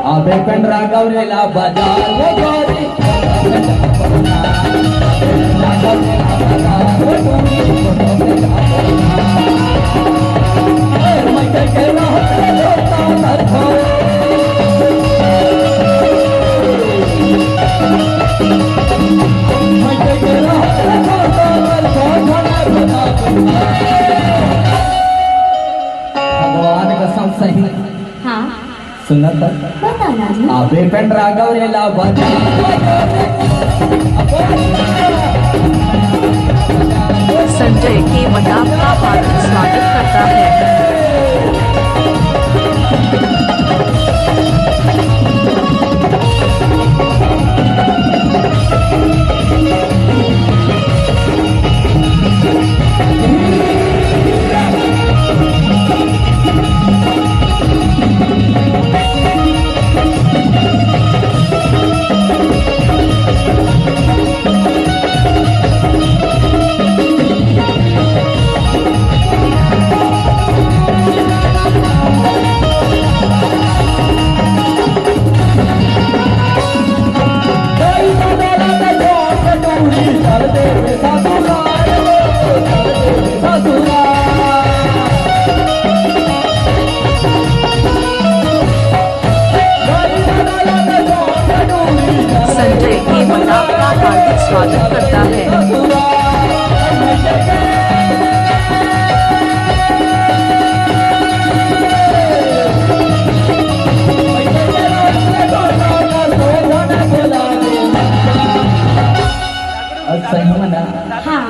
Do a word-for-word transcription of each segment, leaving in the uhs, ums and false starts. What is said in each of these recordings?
अबे पेंड्रा गौरी ला बजा, वो गौरी। भगवान कसम सही। हाँ। सुनत बता ना जी। अबे पेंड्रा गौरी ला बजा। संजय के मटाप का हार्दिक स्वागत करता है। संजय के मटाप का हार्दिक स्वागत करता है। सही में ना? हाँ।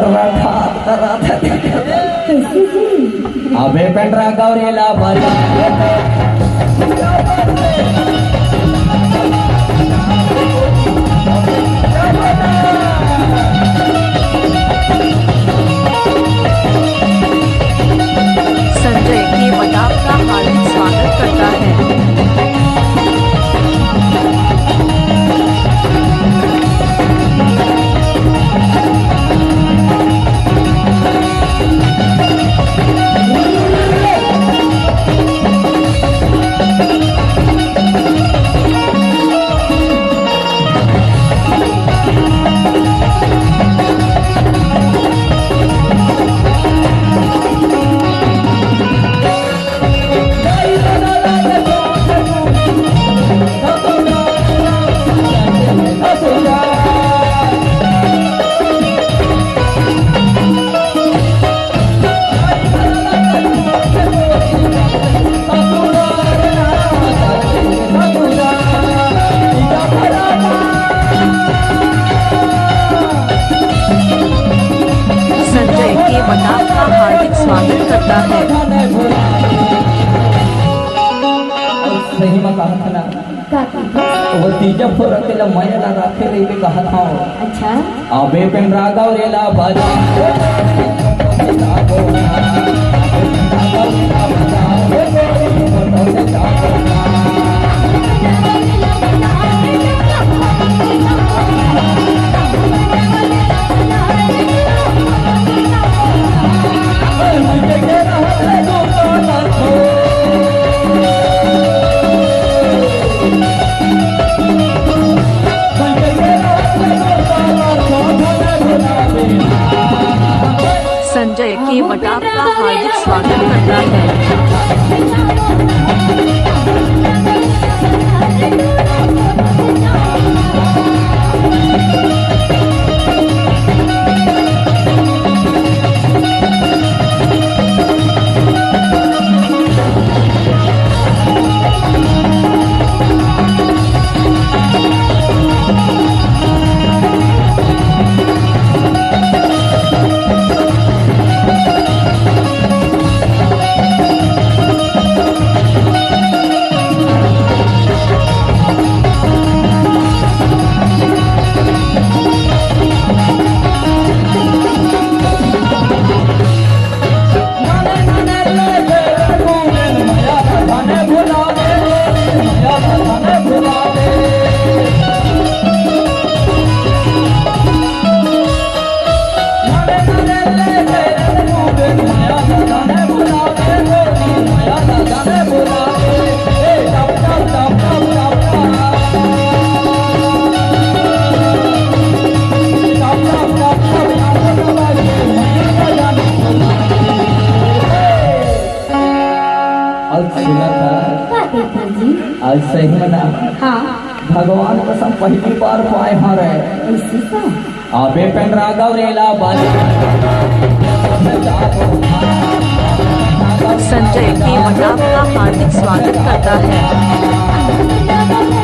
रथा, रथा। कैसे जी? अबे पेंड्रा गौरी ला बजा। संजय के मटाप का हार्दिक स्वागत करता है। संजय के मटाप का हार्दिक स्वागत करता है। सही में कहा था ना। का कही? वो तीजा फोरत ला मैं ला राखे रहिबे कहत हंव। अच्छा। अबे पेंड्रा गौरी ला बजा। संजय के मटाप का हार्दिक सही में ना। हाँ। भगवान कसम पहली बार पाए हरे। ऐसे का? अबे पेंड्रा गौरेला बाजे। संजय के मटाप का हार्दिक स्वागत करता है।